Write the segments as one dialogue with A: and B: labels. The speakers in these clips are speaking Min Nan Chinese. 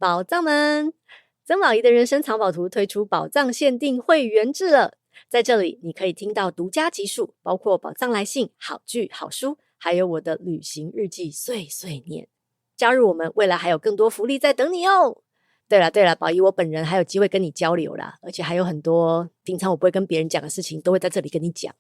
A: 寶藏們，曾寶儀的人生藏寶圖推出寶藏限定會員制了。在這裡，你可以聽到獨家集數，包括寶藏來信、好劇、好書，還有我的旅行日記碎碎念。加入我們，未來還有更多福利在等你哦。對了對了，寶儀我本人還有機會跟你交流啦，而且還有很多平常我不會跟別人講的事情，都會在這裡跟你講啦。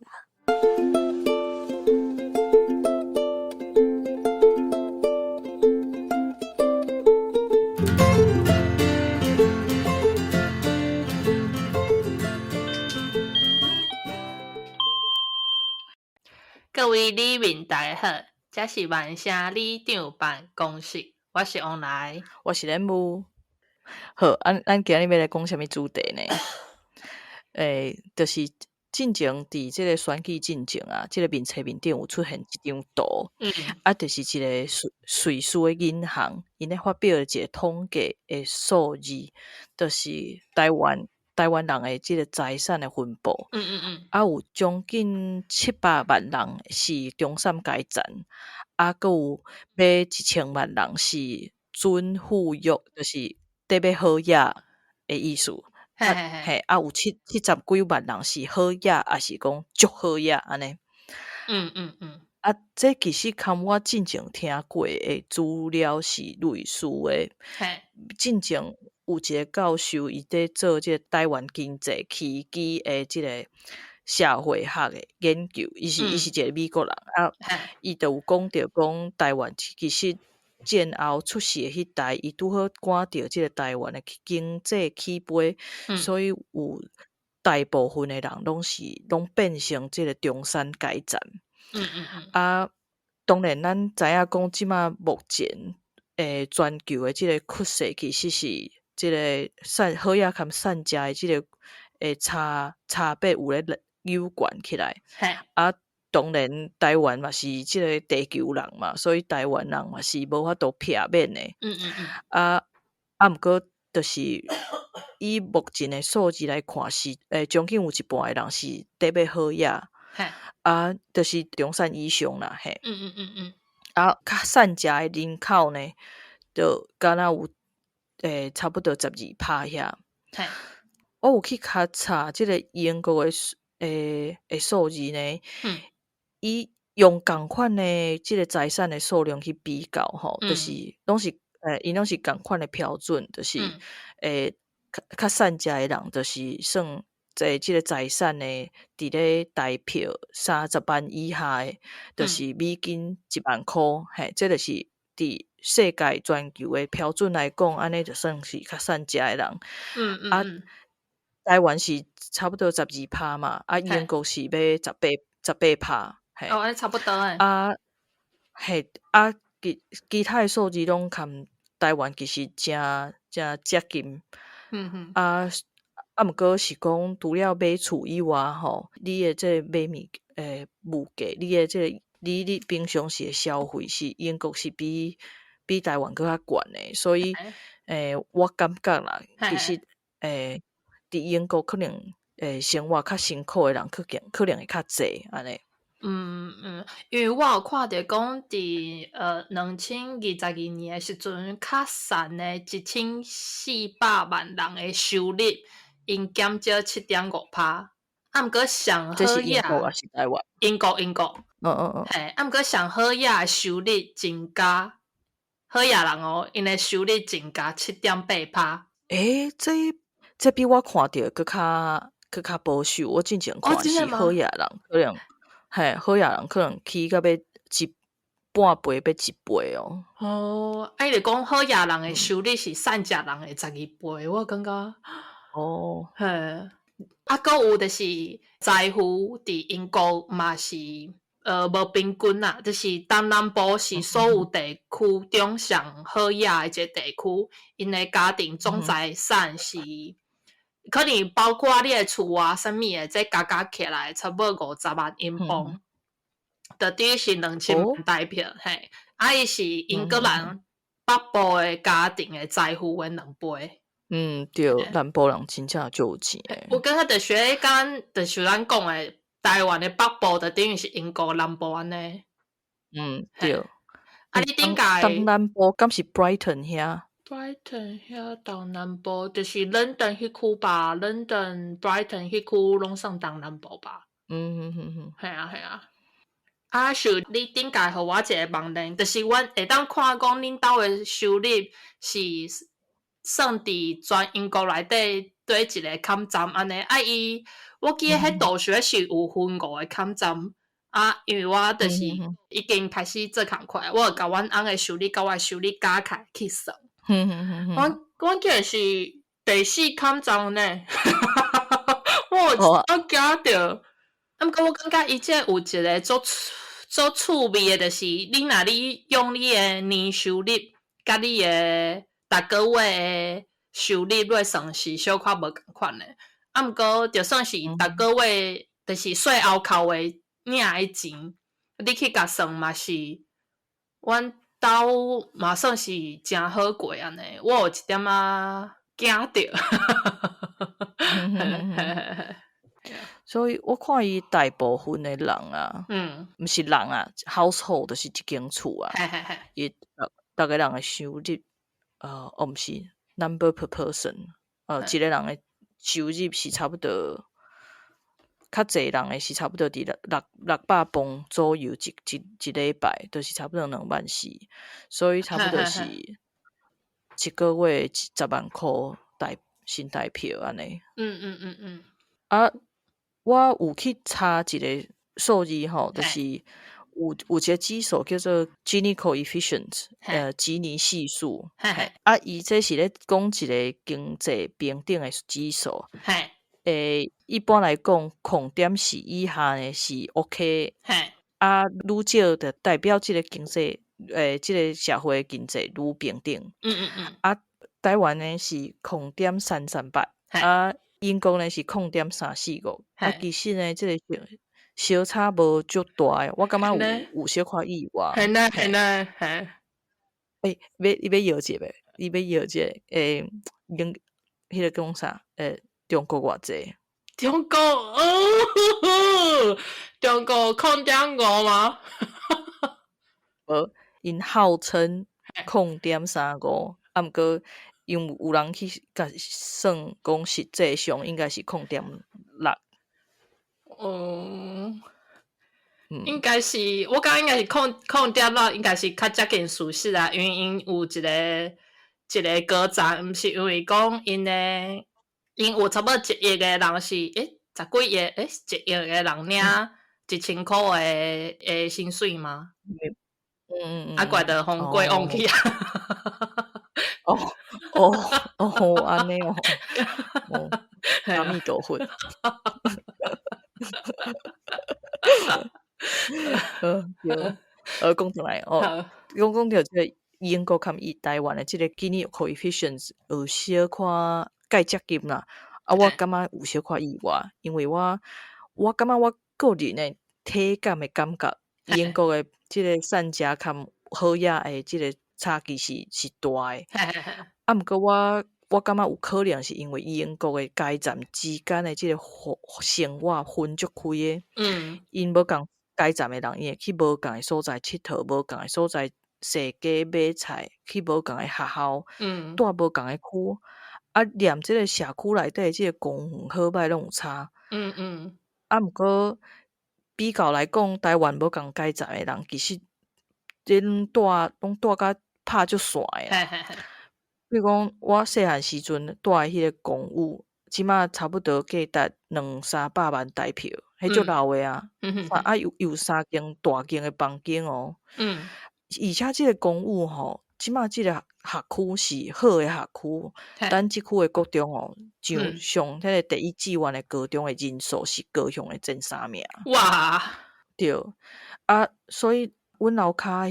B: 各位里民大家好，這是萬聲里長辦公室，我是王來，
C: 我是蓮霧。好，咱今日欲來講啥物主題呢？就是進前佇這個選舉進前啊，這個面冊面頂有出現一張圖，啊，就是一個瑞士的銀行，𪜶咧發表的一個統計的數字，就是台灣人的這個財產的分布，啊，有將近700萬人是中產階層，啊，閣有欲1000萬人是準富裕，就是佇欲好額的意思。嘿，啊，有70幾萬人是好額，抑是講足好額按呢。啊，這其實含我進前聽過的資料是類似的。進前有一個教授，伊佇做這個台灣經濟危機的這個社會學的研究，伊是一個美國人，啊，伊就有講著講台灣其實戰後出世的彼代，伊拄好趕著這個台灣的經濟起飛，所以有大部分的人攏變成這個中產階層。啊，當然咱知影講，這馬目前全球的這個趨勢其實是這個好額含散食的這個差別有咧扭懸起來。啊，當然台灣嘛是這個地球人嘛，所以台灣人嘛是無法度避免的。啊，毋過就是以目前的數字來看，是將近有一半的人是佇欲好額。啊，就是中產以上啦，嘿。啊，較散食的人口呢，就敢若有差不多12%遐。我有去較查這個英國的數字呢，伊用仝款的這個財產的數量去比較吼，就是𪜶攏是仝款的標準，就是較散食的人，就是算在這個財產的佇咧台票30萬以下的，就是美金1萬箍，嘿，這就是佇世界全球的標準來講，按呢就算是較散食的人。啊，台灣是差不多12%嘛，啊，英國是欲18%，嘿。
B: 哦，按呢差不多欸。
C: 啊，嘿，啊，其他的數字攏含台灣其實誠誠接近。啊，毋過是講除了買厝以外吼，你的這個買物價，你的這個你平常時的消費是英國是比台灣閣較懸的，所以我感覺啦，其實佇英國可能生活較辛苦的人，可能會較濟按呢。
B: 嗯，因為我有看著講，佇2022年的時陣，較散的1400萬人的收入，𪜶減少7.5%。啊，毋過上好
C: 這是英國抑是台灣？
B: 英國，英國。嘿，啊，毋過上好額的收入增加，好額人哦，𪜶的收入增加7.8%。
C: 這比我看著閣較保守。我之前看是好額人可能，嘿，好額人可能起到欲一半倍，欲一倍哦。
B: 哦，啊，伊就講好額人的收入是散食人的12倍，我感覺。嘿，啊，閣有就是財富佇英國嘛是無平均啦，就是東南部是所有地區中上好額的一個地區，𪜶的家庭總財產是可能包括你的厝啊，啥物的，這加加起來差不多50萬英鎊，就等於是2000萬台票，嘿，啊，伊是英格蘭北部的家庭的財富的2倍。
C: 嗯，對，南部人真正足有錢的。
B: 我感覺就是彼間，就是咱講的台灣的北部，就等於是英國南部按呢。
C: 嗯，對。
B: 啊，你頂屆
C: 東南部敢是 Brighton 遐？
B: Brighton 遐東南部，就是 London 彼區吧，London、Brighton 彼區攏算東南部吧。係啊係啊。啊，像你頂屆予我一個網站，就是阮會當看講恁兜的收入是算佇全英國內底佗一个坎站按呢。啊，伊我記得彼度數是有分五个坎站。啊，因為我就是已經開始做工課，我就共阮翁的收入佮我的收入加起來去算。阮記得是第四坎站呢，我有驚著。啊，毋過我感覺伊這有一個足足趣味的，就是你若你用你的年收入佮你的逐個月的收入來算是小可無仝款的。啊，毋過就算是逐個月就是稅後扣的領的錢，你去共算嘛是，阮兜嘛算是誠好過按呢。我有一點仔驚著。
C: 所以我看伊大部分的人啊，毋是人啊，household 就是一間厝啊，伊逐個人的收入，哦，毋是 number per person，一個人的收入是差不多，較濟人的是差不多佇600磅左右一禮拜，就是差不多2萬4，所以差不多是一個月10萬箍台新台票按呢。啊，我有去查一個數字吼，就是有一個指數叫做 Gini coefficient，吉尼係數。啊，伊這是咧講一個經濟平等的指數。一般來講，0.4以下呢是 OK。啊，愈少就代表這個經濟，這個社會經濟愈平等。啊，台灣呢是0.338，啊，英國呢是0.345。啊，其實呢，這個相差無足大的，我感覺有小可意外。
B: 係呢，係呢，嘿。
C: 欸，欲搖一下，你欲搖一下，欸，英，彼個講啥？欸，中國偌濟？
B: 中國，哦，中國0.5嗎？
C: 無，𪜶號稱0.35，啊，毋過因為有人去共算，講實際上應該是0.6。
B: 哦，應該是，我感覺應該是0.6，應該是較接近事實啊，因為𪜶有一個高站，毋是因為講𪜶的，𪜶有差不多1億個人是，欸，十幾億，欸，1億個人領1000箍的薪水嗎？啊，怪得予過往去啊。
C: 哦哦哦，按呢哦，哦，阿彌陀佛。對，講轉來哦，講講著這個英國佮伊台灣的這個 Gini coefficient 有小可較接近啦。啊，我感覺有小可意外，因為我感覺我個人的體感的感覺，英國的這個散食佮好額的這個差距是大的。啊，毋過我感覺有可能是因為英國的階層之間的這個生活分足開的。𪜶無仝階層的人，伊會去無仝的所在𨑨迌，無仝的所在踅街買菜，去無仝的學校，住無仝的區。啊，連這個社區內底這個公園好䆀攏有差。啊，毋過比較來講，台灣無仝階層的人，其實恁住攏住甲拍足散的。比如講，我細漢時陣住的彼個公寓，這馬差不多價值兩三百萬台票，彼足老的啊。啊，有三間大間的房間哦。而且這個公寓吼，這馬這個學區是好的學區，咱這區的國中哦，上上彼個第一志願的高中的人數是高雄的前三名。
B: 哇！
C: 對，啊，所以阮樓跤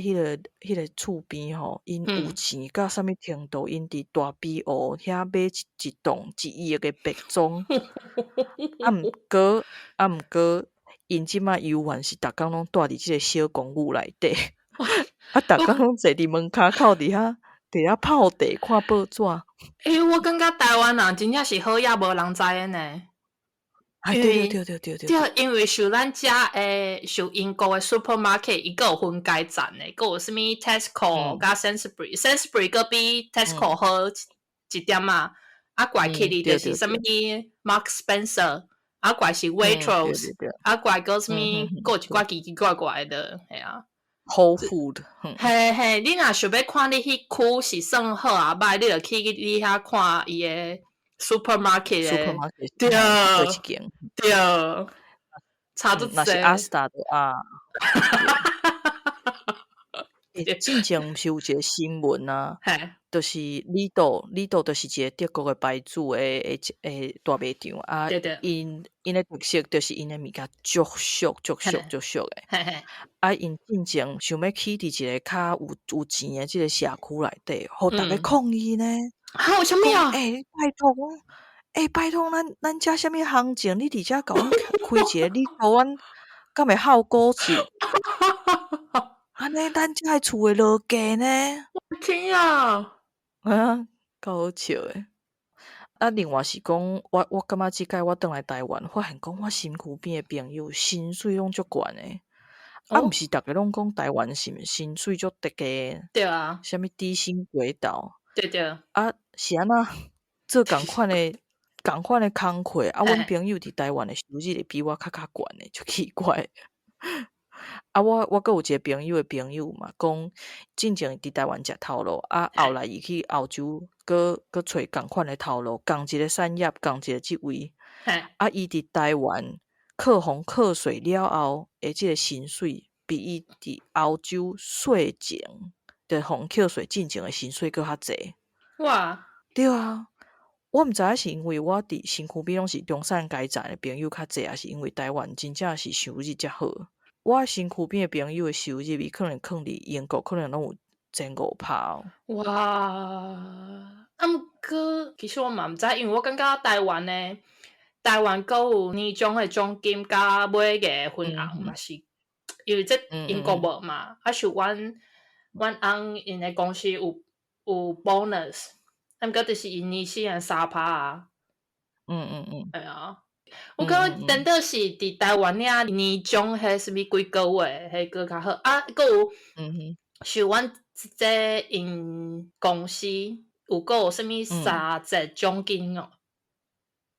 C: 彼個厝邊吼，𪜶有錢到啥物程度？𪜶佇大埤湖遐買一棟1億的別莊。啊，毋過，𪜶這馬猶原是逐工攏蹛佇這個小公寓內底。啊，逐工攏坐佇門跤口佇遐泡茶看報紙。
B: 欸，我感覺台灣人真正是好額無人知的呢。
C: 啊，對對對對對對。
B: 對，因為像咱遮的，像英國的 supermarket，伊閣有分階層的，閣有啥物 Tesco 佮 Sainsbury，Sainsbury 閣比 Tesco 好一點仔。啊，過去哩就是啥物 Marks Spencer，啊，過是 Waitrose，啊，過閣啥物，閣有一寡奇奇怪怪的，嘿啊。
C: Whole Food，
B: 嘿嘿，你若想欲看你彼區是算好抑䆀，你就去你遐看伊的 supermarket 的，對對，差足濟。
C: 若是 Asda 就啊。進前毋是有一個新聞啊，就是 Lidl，Lidl 就是一個德國的牌子的大賣場啊，𪜶的特色就是𪜶的物件足俗足俗足俗的。啊，𪜶進前想欲起佇一個較有錢的這個社區內底，予逐家抗議呢。
B: 哈，為啥物啊？
C: 欸，拜託，欸，拜託，咱遮啥物行情？你佇遮共阮開一個 Lidl，阮敢會好果子？按呢，咱遮的厝會落價呢？
B: 天啊！
C: 啊，夠好笑的。啊，另外是講，我感覺這擺我轉來台灣，發現講我身軀邊的朋友薪水攏足懸的。啊，毋是逐家攏講台灣是薪水足低的？
B: 對啊。
C: 啥物低薪鬼島？
B: 對對。
C: 啊，是按怎做仝款的工課？啊，阮朋友佇台灣的收入會比我較懸的，足奇怪。啊，我閣有一個朋友的朋友嘛，講進前佇台灣食頭路，啊，後來伊去澳洲，閣揣仝款的頭路，仝一個產業，仝一個職位。啊，伊佇台灣扣予課稅了後的這個薪水，比伊佇澳洲稅前，就予扣稅進前的薪水閣較濟。
B: 哇！
C: 對啊，我毋知影是因為我佇身軀邊攏是中產階層的朋友較濟，抑是因為台灣真正是收入遮好。我身軀邊的朋友的收入，伊可能囥佇英國，可能攏有1500哦。
B: 哇！啊，毋過其實我嘛毋知，因為我感覺台灣的台灣閣有年終的獎金佮尾牙分紅嘛是，因為這英國無嘛。啊，像阮翁𪜶的公司有 bonus，啊，毋過就是𪜶年薪的3趴啊。係啊。我感覺顛倒是佇台灣領年終彼啥物幾個月，彼閣較好。啊，閣有，像阮這𪜶公司有閣有啥物三節獎金哦。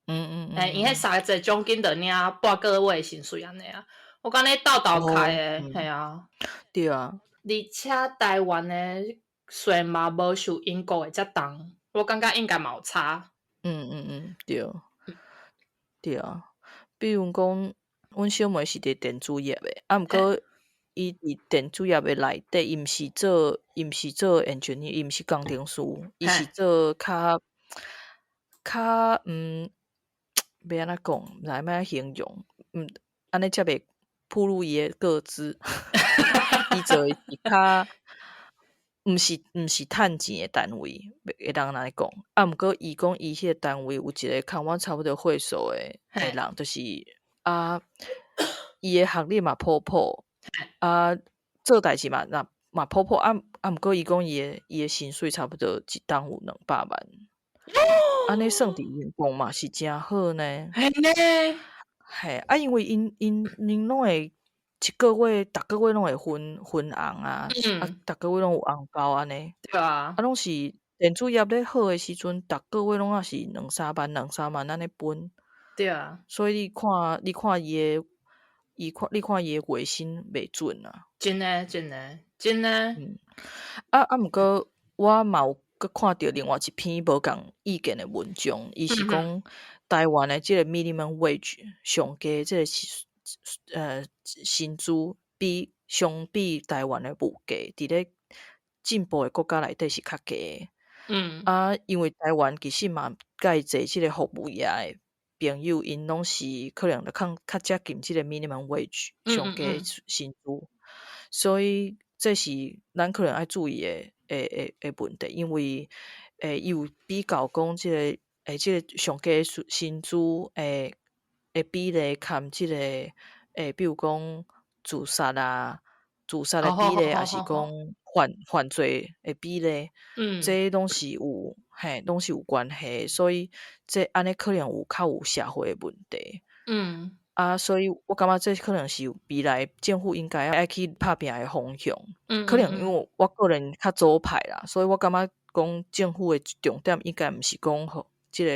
B: 欸，𪜶彼三節獎金就領半個月的薪水按呢啊。我感覺鬥鬥開的，嘿啊。
C: 對啊。
B: 而且台灣的稅嘛無像英國的遮重，我感覺應該嘛有差。
C: 對。對啊，比如講，阮小妹是佇電子業的，啊，毋過伊佇電子業的內底，伊毋是做 engineer，伊毋是工程師，伊是做較欲按怎講，毋知欲按怎形容，按呢才袂暴露伊的個資。伊做的是較毋是趁錢的單位，會當按呢講。啊，毋過伊講伊彼個單位有一個共阮差不多歲數的人，就是啊，伊的學歷嘛普普，啊，做代誌嘛若嘛普普，啊，毋過伊講伊的薪水差不多一冬有200萬，按呢算佇英國嘛是誠好呢。
B: 嘿呢。
C: 嘿，啊，因為𪜶攏會一個月，逐個月攏會分紅啊，啊，逐個月攏有紅包按呢。
B: 對啊。
C: 啊，攏是電子業咧好的時陣，逐個月攏也是兩三萬、兩三萬按呢分。
B: 對啊。
C: 所以你看伊的月薪袂準啊。
B: 真的，真的，真的。
C: 啊，毋過我嘛有閣看著另外一篇無仝意見的文章，伊是講台灣的這個 minimum wage 上低這個薪資相比台灣的物價，佇咧進步的國家內底是較低的。啊，因為台灣其實嘛蓋濟這個服務業的朋友，𪜶攏是可能就較接近這個 minimum wage 上低薪資，所以這是咱可能愛注意的問題，因為伊有比較講這個上低薪資的比例，含這個比如講自殺啊，自殺的比例，抑是講犯罪的比例，這攏是有嘿，攏是有關係，所以這按呢可能有較有社會的問題。啊，所以我感覺這可能是未來政府應該愛去拍拚的方向。可能因為我個人較左派啦，所以我感覺講政府的重點應該毋是講予這個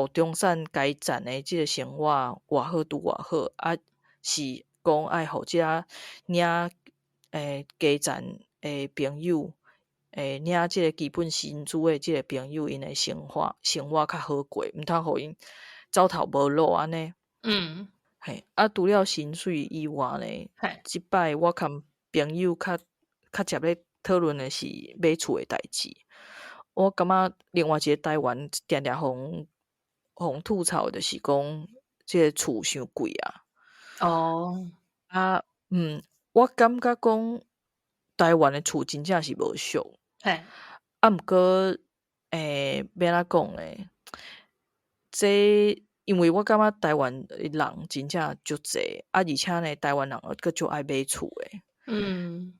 C: 予中產階層的這個生活偌好拄偌好，啊是講愛予這個領低層的朋友，領這個基本薪資的這個朋友，𪜶的生活較好過，毋通予𪜶走投無路按呢。嘿，啊，除了薪水以外呢，這擺我共朋友較較捷咧討論的是買厝的代誌。我感覺另外一個台灣定定予人吐槽的就是講，這個厝傷貴啊。啊，我感覺講台灣的厝真正是無俗。啊，毋過，欲按怎講咧？這因為我感覺台灣的人真正足濟，啊，而且呢，台灣人閣足愛買厝的。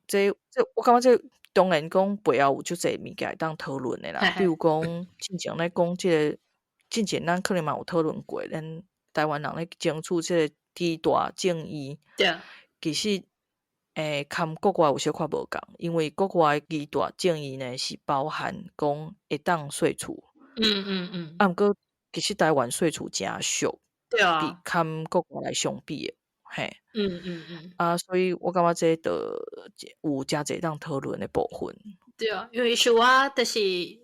C: 這我感覺這當然講背後有足濟物件會當討論的啦。比如講，進前咧講這個，進前咱可能嘛有討論過，咱台灣人咧爭取這個基大正義。其實，含國外有小可無仝，因為國外的基大正義呢是包含講會當稅厝。啊，毋過其實台灣稅厝誠俗，比含國外來相比的，嘿。啊，所以我感覺這就有誠濟當討論的部分。
B: 對啊，因為像我就是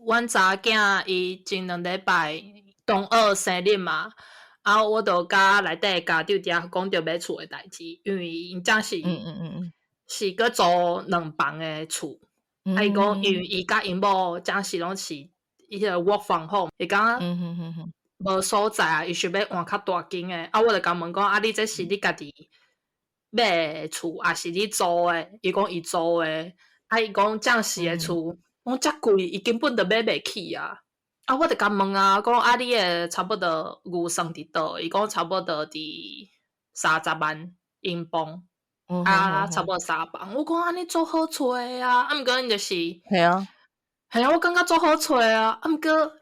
B: 阮查囝伊前兩禮拜中二生日嘛，啊，我就佮內底的家長佇遐講著買厝的代誌，因為𪜶才是是閣租兩房的厝，啊，伊講因為伊佮𪜶某才是攏是伊彼個 work from home，伊感覺無所在啊，伊想欲換較大間的，啊，我就共問講，啊，你這是你家己買的厝，抑是你租的？伊講伊租的，啊，伊講這時的厝講遮貴，伊根本就買袂起啊。啊，我就共問啊，講啊，你的差不多預算佇佗？伊講差不多佇30萬英鎊，啊，差不多三房。我講按呢足好揣啊，啊，毋過𪜶就是，嘿啊，我感覺足好揣啊，啊，毋過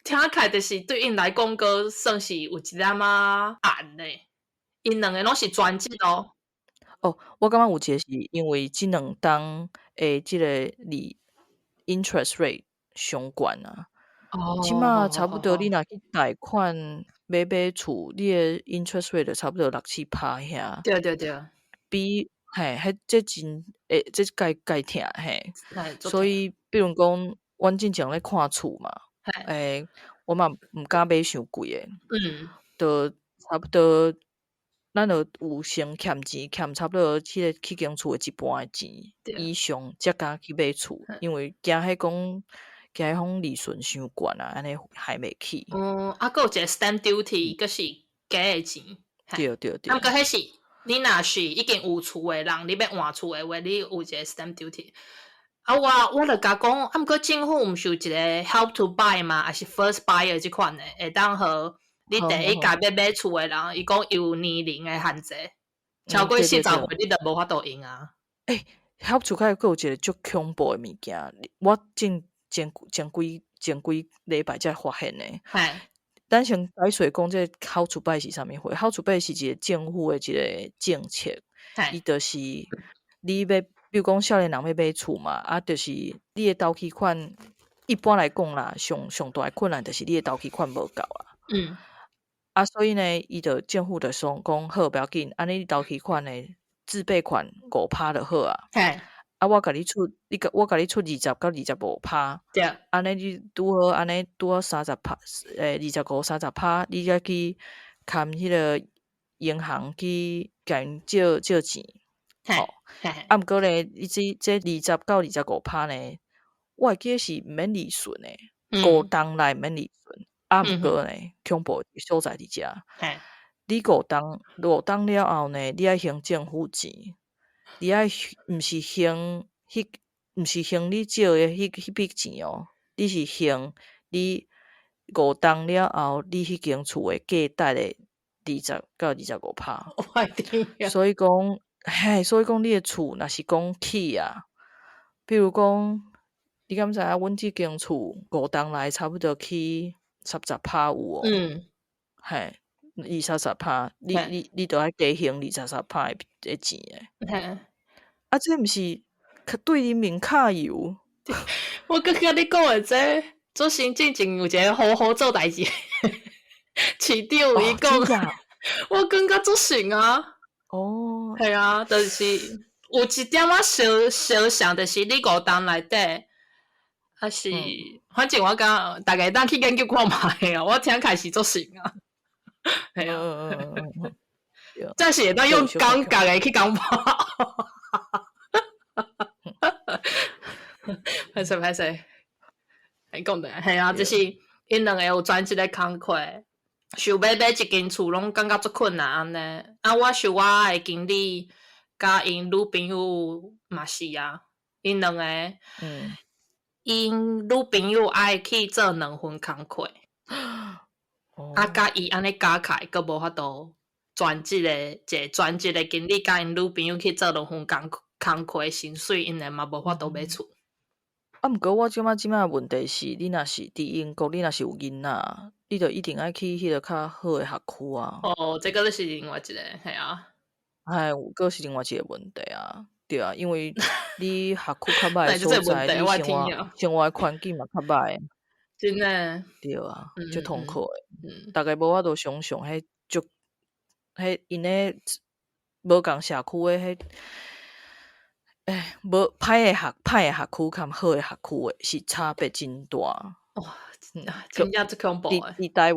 B: 聽起來就是對𪜶來講，閣算是有一點仔難咧。𪜶兩个攏是全職哦。
C: 哦，我感覺有一個是因為這兩冬的這個利 interest rate 傷懸啊。這馬差不多，你若去貸款買厝，你的 interest rate 就差不多六七趴遐。比嘿，彼這真會這蓋蓋疼嘿。所以，比如講，阮進前咧看厝嘛，我嘛毋敢買傷貴的。就差不多，咱就有先欠錢，欠差不多彼個彼間厝的一半的錢以上，才敢去買厝，因為驚彼講驚彼講利潤傷懸啊，按呢還袂起。
B: 哦，啊，閣有一個 stamp duty，閣是加的錢。
C: 對對對。
B: 啊，毋過彼是你若是已經有厝的人，你欲換厝的話，你有一個 stamp duty。啊，我就共講，啊，毋過政府毋是有一個 help to buy 嘛，抑是 first buyer 這款的，會當予你第一屆欲買厝的人，伊講有年齡的限制，超過40歲你就無法度用啊。
C: 欸，help to buy 閣有一個足恐怖的物件，我前前前幾前幾禮拜才發現的。咱先解說講這個 help to buy 是啥物貨？help to buy 是一個政府的一個政策，伊就是你欲，比如講少年人欲買厝嘛，啊，就是你的頭期款，一般來講啦，上上大的困難就是你的頭期款無夠啦。啊，所以呢，伊就政府就說講好，不要緊，按呢你頭期款的自備款5%就好啊。啊，我共你出，你我共你出20到25%。按呢你拄好按呢拄好30%，25、30%，你才去含彼個銀行去共𪜶借借錢。吼。啊，毋過咧，你這20到25%呢，我會記得是毋免利息的，五冬內毋免利息。啊，毋過呢，恐怖的所在佇遮。你五冬了後呢，你愛還政府錢，你愛毋是還彼，毋是還你借的彼筆錢哦，你是還你五冬了後，你彼間厝的價值的20到25%。
B: 我的天啊！
C: 所以講，嘿，所以講你的厝若是講起啊，比如講，你敢知影阮這間厝五冬來差不多起30%有哦。嘿。23%，你著愛加還23%的錢的。啊，這毋是對人民揩油？
B: 我感覺你講的這做先進前有一個好好做代誌，市長伊講，我感覺足神啊！
C: 哦，
B: 係啊，就是有一點仔相相像，就是你五冬內底，還是反正我講，大家當去研究看覓啊，我聽起來是足神啊，係啊，這是會當用感覺的去講話。歹勢歹勢，你講的係啊，就是𪜶兩个有專職的工課，想欲買一間厝，攏感覺足困難按呢。啊，我想我的經理佮𪜶女朋友嘛是啊，𪜶兩个，𪜶女朋友愛去做兩份工課，啊，佮伊按呢加起來，閣無法度專職的，一個專職的經理佮𪜶女朋友去做兩份工課，薪水𪜶兩個嘛無法度買厝。
C: 啊，毋過我感覺這擺問題是，你若是佇英國，你若是有囡仔，你就一定愛去彼個較好的學區啊。
B: 哦，這個是另外一個，係啊。
C: 唉，閣是另外一個問題啊，對啊，因為你學區較歹的所在，你生活的環境嘛較歹。
B: 真的。
C: 對啊，足痛苦的。大家無法度想像，彼足，彼𪜶咧無仝社區的彼。欸，無歹的學區佮好的學區的是差別真大。
B: 哇，真正足恐怖的。
C: 佇台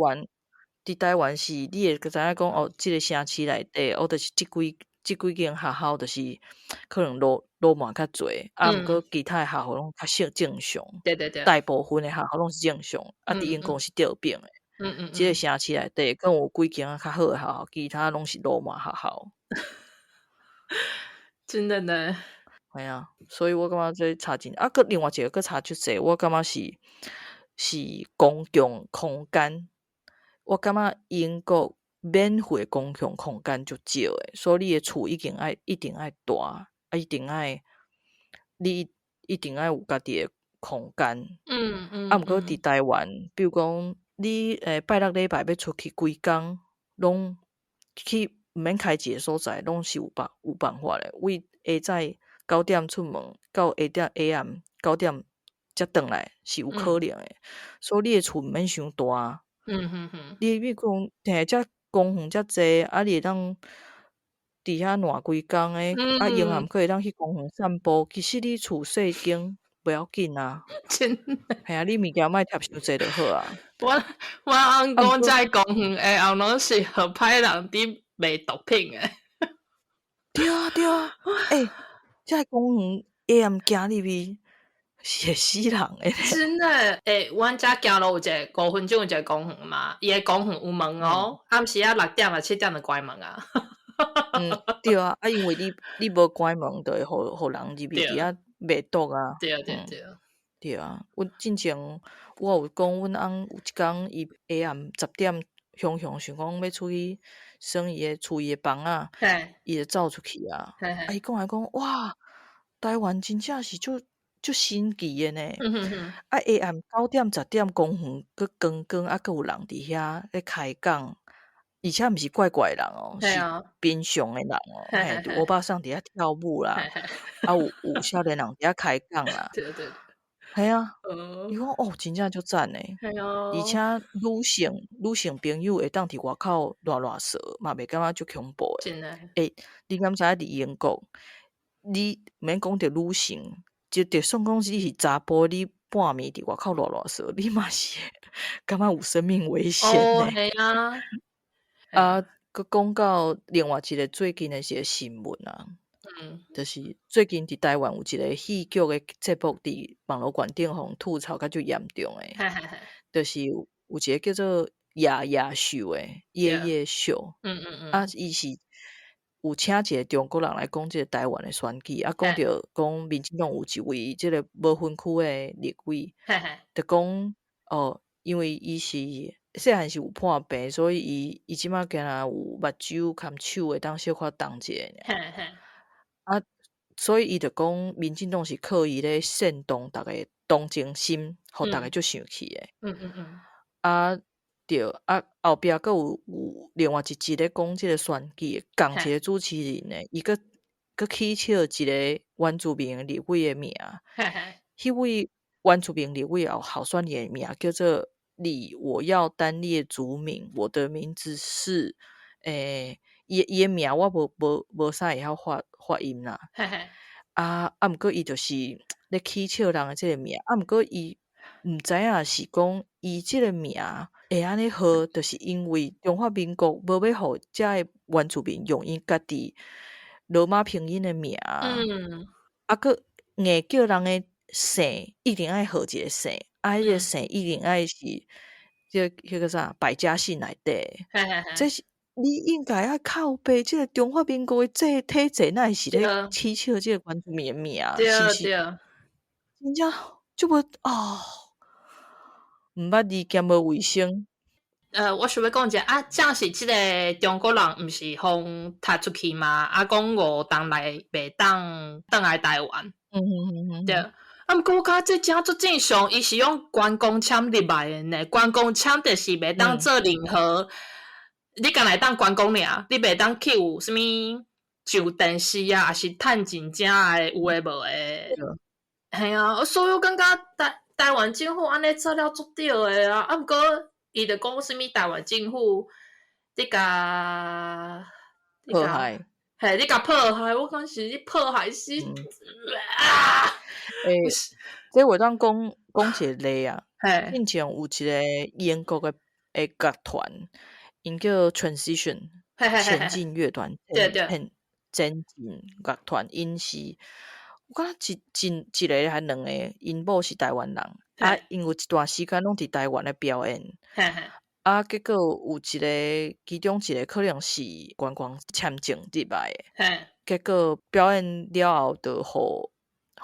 C: 灣是，你會知影講哦，這个城市內底，哦，就是這幾間學校，就是可能路滿較濟，啊，毋過其他的學校攏較少正常。
B: 對對對。
C: 大部分的學校攏是正常，啊，佇英國是倒反的。這个城市內底，閣有幾間較好的學校，其他攏是路滿學校。
B: 真的呢。
C: 係啊，所以我感覺這差真，啊，閣另外一個閣差足濟，我感覺是公共空間，我感覺英國免費公共空間足少的，所以你的厝一定愛大，啊，一定愛你一定愛有家己的空間。啊，毋過佇台灣，比如講你拜六禮拜欲出去，規工攏去毋免開一个所在，攏是有辦法的。為下早9點出門，到下暗9點才轉來，是有可能的。所以你的厝毋免傷大。你比如講，嘿，遮公園遮濟，啊，你會當佇遐賴規工的，啊，閒暗閣會當去公園散步。其實你厝細間袂要緊啊。
B: 真的。
C: 嘿啊，你物件莫疊傷濟就好啊。
B: 我翁講這公園下暗攏是予歹人佇賣毒品的。
C: 對啊對啊，欸，這公園下暗行入去是會死人的。
B: 真的，欸，阮遮行路有一个5分鐘有一个公園嘛，伊的公園有門哦，暗時仔6點啊7點就關門啊。
C: 嗯，對啊，啊，因為你無關門，就會予人入去佇遐賣毒啊。
B: 對對對。
C: 對啊，阮進前我有講，阮翁有一工伊下暗10點，雄雄想講欲出去耍伊的厝伊的房仔，伊就走出去啊。啊，伊講來講，哇，台灣真正是足足神奇的呢。啊，下暗9點10點公園閣光光，啊，閣有人佇遐咧開講，而且毋是怪怪的人哦，是平常的人哦，嘿，歐巴桑佇遐跳舞啦，啊，有少年人佇遐開講啦。
B: 對對。
C: 係啊，伊講哦，真正足讚的。而且女性朋友會當佇外口賴賴趖，嘛袂感覺足恐怖的。
B: 真的。
C: 欸，你敢知影佇英國，你毋免講著女性，就算講你是查埔，你半暝佇外口賴賴趖，你嘛是會感覺有生命危險
B: 哦，係啊。
C: 啊，閣講到另外一個最近的一個新聞啊。就是最近佇台灣有一個戲劇的節目佇網路懸頂，予人吐槽甲足嚴重的，就是有一個叫做夜夜秀的夜夜秀，啊，伊是有請一個中國人來講這個台灣的選舉，啊，講著講民進黨有一位這個無分區的立委，就講哦，因為伊是細漢是有破病，所以伊這擺敢若有目睭含手會當小可動一下爾。啊，所以伊就講，民進黨是刻意咧煽動逐家同情心，予逐家足生氣的。啊，對，啊後壁閣有另外一集咧講這個選舉的，仝一個主持人呢，伊閣閣取笑一個原住民立委的名，彼位原住民立委候選人的名叫做李我要單列族名，我的名字是，伊的名我無啥會曉發音啦。啊，毋過伊就是咧取笑人的這個名，啊，毋過伊毋知影是講伊這個名會按呢號，就是因為中華民國無欲予遮的原住民用𪜶家己羅馬拼音的名，啊，閣硬叫人的姓一定愛號一個姓，啊，彼個姓一定愛是這個彼個啥百家姓內底，這是你應該愛靠北這個中華民國的這體制，哪會是咧取笑這個原住民的名？是毋是？真正就無啊，毋捌字兼無衛生。
B: 我想欲講一下啊，正是這个中國人毋是予踢出去嗎？啊，講5冬內袂當轉來台灣。對。啊，毋過我感覺這真足正常，伊是用觀光簽入來的呢。觀光簽就是袂當做任何，你干焦會當觀光爾，你袂當去有啥物上電視啊，抑是趁真正的有的無的。嘿啊，所以我感覺台灣政府按呢做了足對的啊。啊，毋過伊就講啥物台灣政府你共
C: 迫害，
B: 嘿，你共迫害，我講是你迫害死啊！
C: 欸，這會當講講一個例啊。進前有一個英國的樂團，𪜶叫 Transition 前進樂團，前進樂團，𪜶是我感覺一個還兩個，𪜶某是台灣人，啊，𪜶有一段時間攏佇台灣咧表演，啊，結果有一個，其中一個可能是觀光簽證入來的，結果表演了後，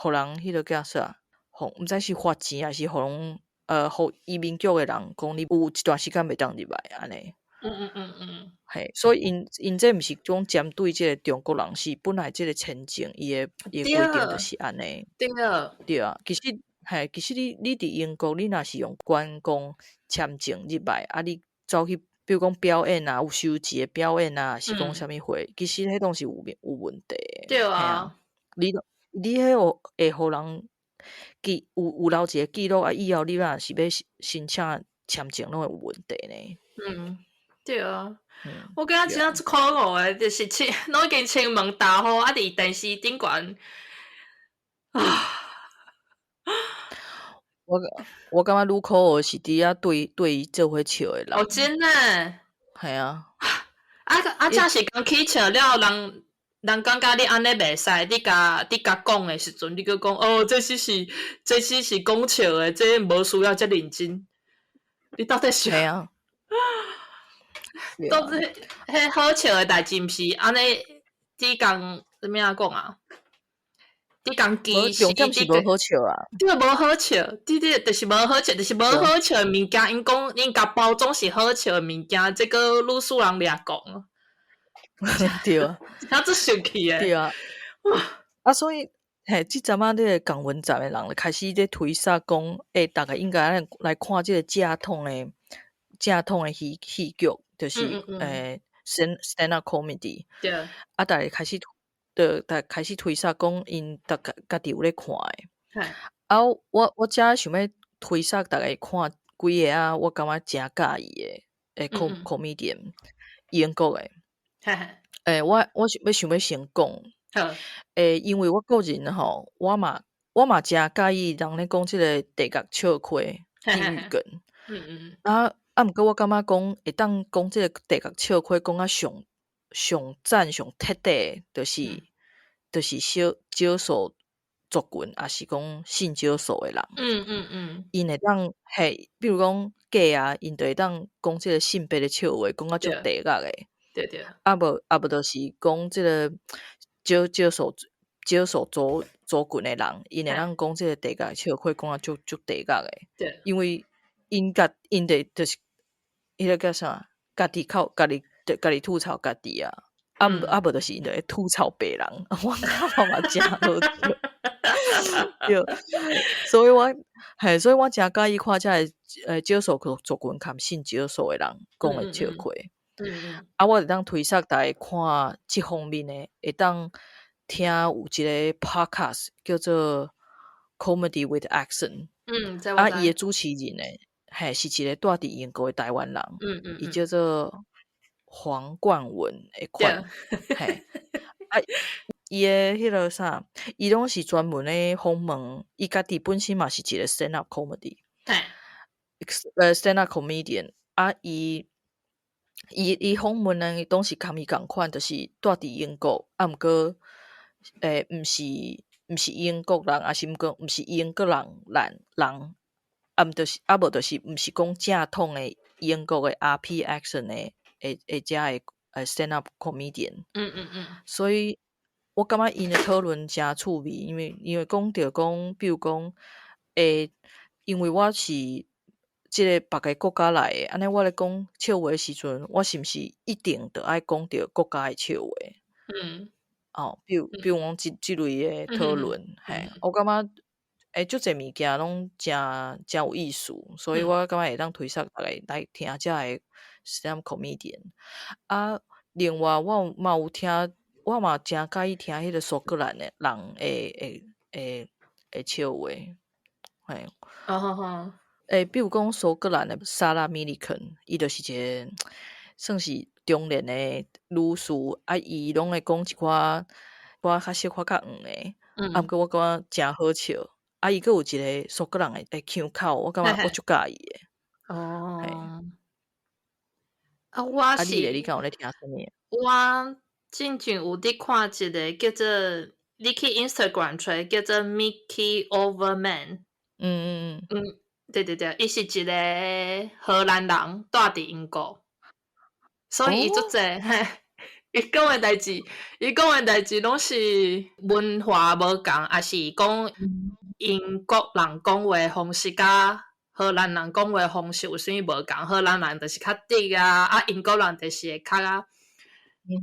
C: 就予人彼个叫啥，予毋知是罰錢還是予人予移民局的人講你有一段時間袂當入來按呢。嘿，所以𪜶這毋是講針對這个中國人，是本來這个簽證伊的規定就是按呢。對啊，其實嘿，其實你佇英國，你若是用觀光簽證入來，啊，你走去比如講表演啊，有收錢的表演啊，是講啥物貨，其實彼攏是有問題的。你彼會予人記有留一个記錄啊，以後你若是欲申請簽證，攏會有問題呢。
B: 嗯，對啊。我感覺真正足可惡的，就是清攏已經清門大戶，啊，佇電視頂懸啊。
C: 我感覺愈可惡是佇遐對伊做伙笑的人。
B: 哦，真的？
C: 嘿啊。
B: 啊啊！這是講起笑了，人感覺你按呢袂使，你共講的時陣，你閣講哦，這只是講笑的，這無需要遮認真。你到底是？
C: 嘿啊。
B: 到底彼好笑的代誌，毋是按呢？只共怎麼樣講啊？你共歧視，
C: 重點是無好笑啊！
B: 對，無好笑，對對，就是無好笑，就是無好笑的物件。𪜶講，𪜶共包裝是好笑的物件，這閣愈使人掠狂。
C: 對啊，
B: 他足生氣的。
C: 對啊。啊，所以嘿，這陣仔這个共溫層的人就開始咧推捒講，欸，逐家應該來看這个正統的戲劇，就是stand up comedy。啊，逐家開始，就逐開始推捒講，𪜶逐家家己有咧看的。啊，我遮想欲推捒逐家看幾个啊，我感覺誠佮意的comedian，英國的。欸，我想欲先講。欸，因為我個人吼，我嘛誠佮意人咧講這个地獄笑話，地獄梗。啊，毋過我感覺講會當講這个地獄笑話講甲上上讚上徹底，就是少數族群，抑是講性少數的人。𪜶會當嘿，比如講 gay 啊，𪜶就會當講這个性別的笑話，講甲足地獄的。啊無就是講這个少數族群的人，𪜶會當講這个地獄笑話，講甲足地獄的。因為𪜶就是彼个叫啥，家己靠家己，家己吐槽家己啊。啊，啊無就是𪜶就會吐槽別人，我感覺嘛誠好笑。對，所以我嘿，所以我誠佮意看這个少數族群含性少數的人講的笑話。啊，我會當推捒逐家看這方面的，會當聽有一个 podcast 叫做 Comedy with Accent。啊，伊的主持人呢，嘿，是一个蹛佇英國的台灣人。伊叫做黃冠文的款。嘿，啊，伊的彼个啥，伊攏是專門咧訪問，伊家己本身嘛是一个 stand up comedy。Stand up comedian 啊，伊訪問的攏是共伊仝款，就是蹛佇英國，啊，毋過毋是英國人，抑是毋過毋是英國人，啊，毋就是啊，無就是毋是講正統的英國的 RP accent 的遮的stand up comedian。所以我感覺𪜶的討論誠趣味，因為講著講，比如講，因為我是這个別个國家來的，按呢我咧講笑話的時陣，我是毋是一定著愛講著國家的笑話？哦，比如講這類的討論，嘿，我感覺足濟物件攏誠誠有意思，所以我感覺會當推捒逐家來聽遮个 stand up comedian。啊，另外我有嘛有聽，我嘛誠佮意聽彼个蘇格蘭的人的笑話，嘿。比如講蘇格蘭的 Sarah Millican，伊就是一个算是中年的女士，啊，伊攏會講一寡寡較小可較黃的，啊，毋過我感覺誠好笑。啊，伊閣有一个蘇格蘭的腔口，我感覺我足佮意的。
B: 哦。啊，我是
C: 啊，你咧？你敢有咧聽啥物？
B: 我進前有佇看一个叫做，你去 Instagram 揣叫做 Mickey Overman。嗯，對對對，伊是一个荷蘭人，蹛佇英國，所以伊足濟，嘿，伊講的代誌攏是文化無仝，抑是講英國人講話方式佮荷蘭人講話方式有啥物無仝？荷蘭人就是較直啊，啊，英國人就是會較𠢕，欲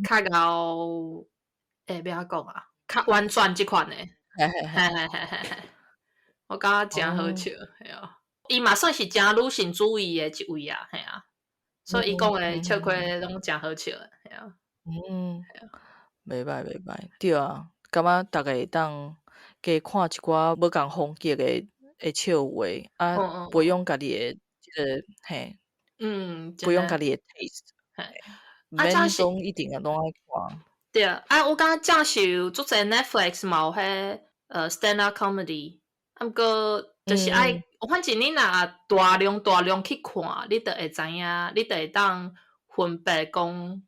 B: 按怎講啊？較婉轉這款的。嘿嘿嘿嘿嘿，我感覺誠好笑，嘿啊。伊嘛算是誠女性主義的一位啊，嘿啊，所以伊講的笑話攏誠好笑的，嘿啊。
C: 嗯，袂䆀袂䆀，對啊，感覺逐家會當加看一寡無仝風格的笑話，啊，培養家己的這个嘿，培養家己的 taste，毋免講一定啊攏愛看。
B: 對啊，我感覺這是有足濟 Netflix 嘛有彼stand up comedy，啊毋過就是愛，反正你若大量大量去看，你就會知影，你就會當分別講，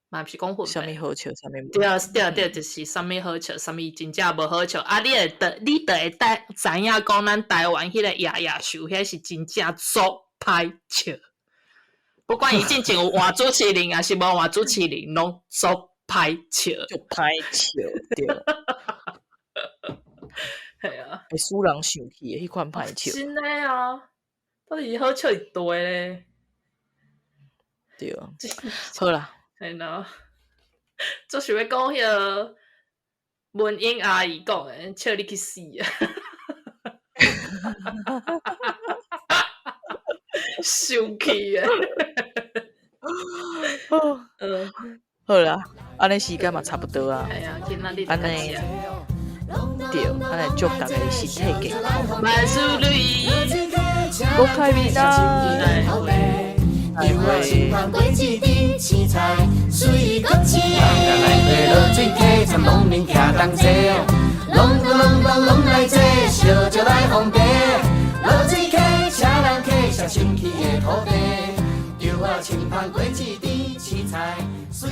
B: 嘛毋是講分別。
C: 啥物好笑，啥物無。
B: 對對對，就是啥物好笑，啥物真正無好笑。啊，你就會知影講，咱台灣彼个夜夜秀，彼是真正足歹笑。不管伊進前有換主持人，抑是無換主持人，攏足歹笑。
C: 足歹笑，對。
B: 係啊，
C: 會使人生氣的彼款歹笑。
B: 真的啊，到底好笑佇佗咧？
C: 對啊，好啦。
B: 係喏，做想欲講彼个文英阿姨講的，笑你去死啊！生氣啊！
C: 好啦，按呢時間嘛差不多啊。
B: 係啊，今仔日
C: 按呢，對，按呢祝逐家身體健康，
B: 萬事如意，
C: 國泰民安。
D: 因為清香果子甜，青菜水果青。落水溪，參農民徛同齊，隆咚隆咚隆來坐，燒酒來奉茶。落水溪，車人客，上清氣的土地。稻仔清香果子甜，青菜水。